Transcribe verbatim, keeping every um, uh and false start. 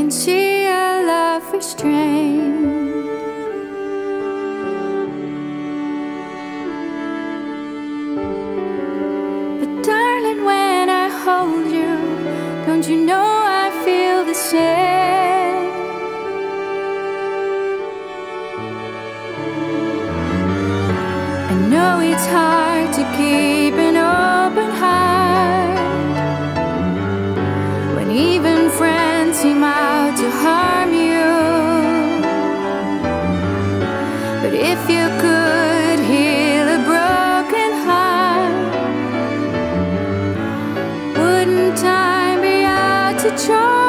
can see a love restrained. But darling, when I hold you, don't you know I feel the same? I know it's hard to keep an open heart when even friends seem out to harm you. But if you could heal a broken heart, wouldn't time be out to try?